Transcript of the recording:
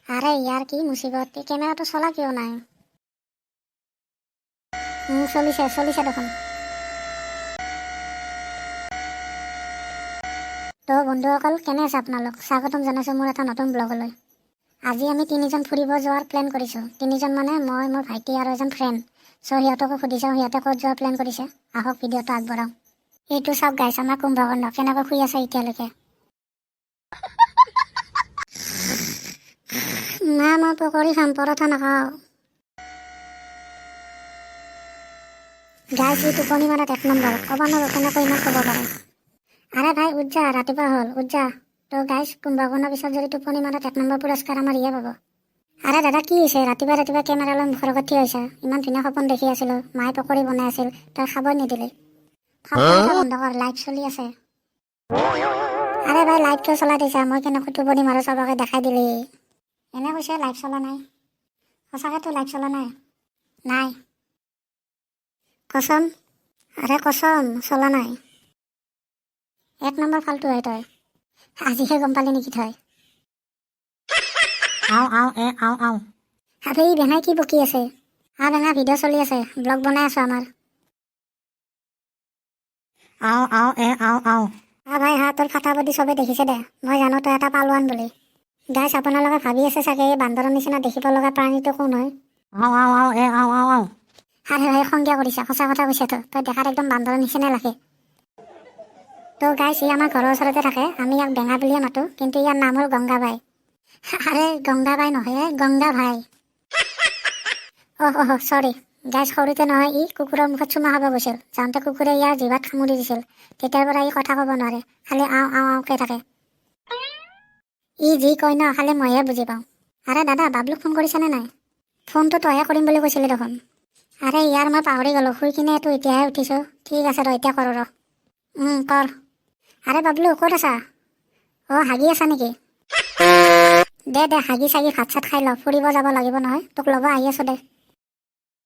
আৰে ইয়াৰ কি মুচিবত, এই কেমেৰাটো চলা কিয় নাই? চলিছে, চলিছে দেখোন। তো বন্ধুসকল, কেনে আছে আপোনালোক? স্বাগতম জনাইছোঁ মোৰ এটা নতুন ব্লগলৈ। আজি আমি তিনিজন ফুৰিব যোৱাৰ প্লেন কৰিছোঁ। তিনিজন মানে মই, মোৰ ভাইটি আৰু এজন ফ্ৰেণ্ড। চ' সিহঁতকো সুধি চাওঁ, সিহঁতে ক'ত যোৱাৰ প্লেন কৰিছে। আহক, ভিডিঅ'টো আগবঢ়াওঁ। এইটো চাওক গাইছ, আমাৰ কুম্ভকৰ্ণ কেনেকৈ শুই আছে এতিয়ালৈকে। না, মই পকৰি খাম, পৰঠা নাখাওঁ। গাইছ, ই টোপনি মাৰাত এক নম্বৰ। ক'ব নোৱাৰোঁ কেনেকৈ ইমান ক'ব পাৰে। আৰে ভাই, উঠ যা, ৰাতিপুৱা হ'ল, উঠ যা। তো গাইছ, কুম্ভকৰ্ণৰ পিছত যদি টোপনি মাৰাত এক নম্বৰ পুৰস্কাৰ আমাৰ ইয়ে পাব। আৰে দাদা, কি হৈছে? ৰাতিপুৱা ৰাতিপুৱা কেমেৰা লৈ মুখৰ আগত থিয় হৈছে। ইমান ধুনীয়া সপোন দেখি আছিলোঁ, মায়ে পকৰি বনাই আছিল, তই খাবই নিদিলি। ফাল্টু কথা বন্ধ কৰ, লাইভ চলি আছে। আৰে ভাই, লাইভ কিয় চলাই দিছা? মই কেনেকৈ টোপনি মাৰো চবকে দেখাই দিলি। এনে কৈছে লাইভ চলা নাই। সঁচাকেতো লাইভ চলা নাই? নাই, কচম। আৰে কচম, চলা নাই। এক নম্বৰ ফাল্টু হয় তই। আজিহে গম পালি নেকি তই? আও আও এ আও আও। আবে, ই বেঙাই কি বকি আছে? আ বেঙা, ভিডিঅ' চলি আছে, ব্লগ বনাই আছো আমাৰ। আও আও এ আও আও। আ ভাই, হা, তোৰ ফাটা বডি চবে দেখিছে দে। মই জানো তই এটা পালোৱান বুলি। গাইছ, আপোনালোকে ভাবি আছে চাগে এই বান্দৰৰ নিচিনা দেখিব লগা প্ৰাণীটো কোন হয়। আও আও আও এ আও আও আও। আৰে ভাই, সংজ্ঞা কৰিছা, সঁচা কথা কৈছে তো, তই দেখাত একদম বান্দৰৰ নিচিনাই লাগে। তো গাইছ, ই আমাৰ ঘৰৰ ওচৰতে থাকে। আমি ইয়াক বেঙা বুলিয়ে মাতো, কিন্তু ইয়াৰ নাম হ'ল গংগাবাই। আৰে গংগাবাই নহয়, গংগা ভাই। অহ অহ, চৰি গাইছ। সৰুতে নহয় ই কুকুৰৰ মুখত চুমা খাব গৈছিল। যাওঁতে কুকুৰে ইয়াৰ জিভাত কামুৰি দিছিল। তেতিয়াৰ পৰা ই কথা ক'ব নোৱাৰে, খালি আওঁ আওঁ আওঁকে থাকে। ই যি কয় ন, খালি মইহে বুজি পাওঁ। আৰে দাদা, বাবলুক ফোন কৰিছেনে নাই? ফোনটো তইহে কৰিম বুলি কৈছিলি দেখোন। আৰে ইয়াৰ, মই পাহৰি গ'লোঁ। শুই কিনে এইটো এতিয়াহে উঠিছোঁ। ঠিক আছে, তই এতিয়া কৰ, ৰ। কৰ। আৰে বাবলু, ক'ত আছা? অঁ, হাগি আছা নেকি? দে দে, হাগি চাগি ভাত চাত খাই ল। ফুৰিব যাব লাগিব নহয়, তোক ল'ব আহি আছোঁ দে।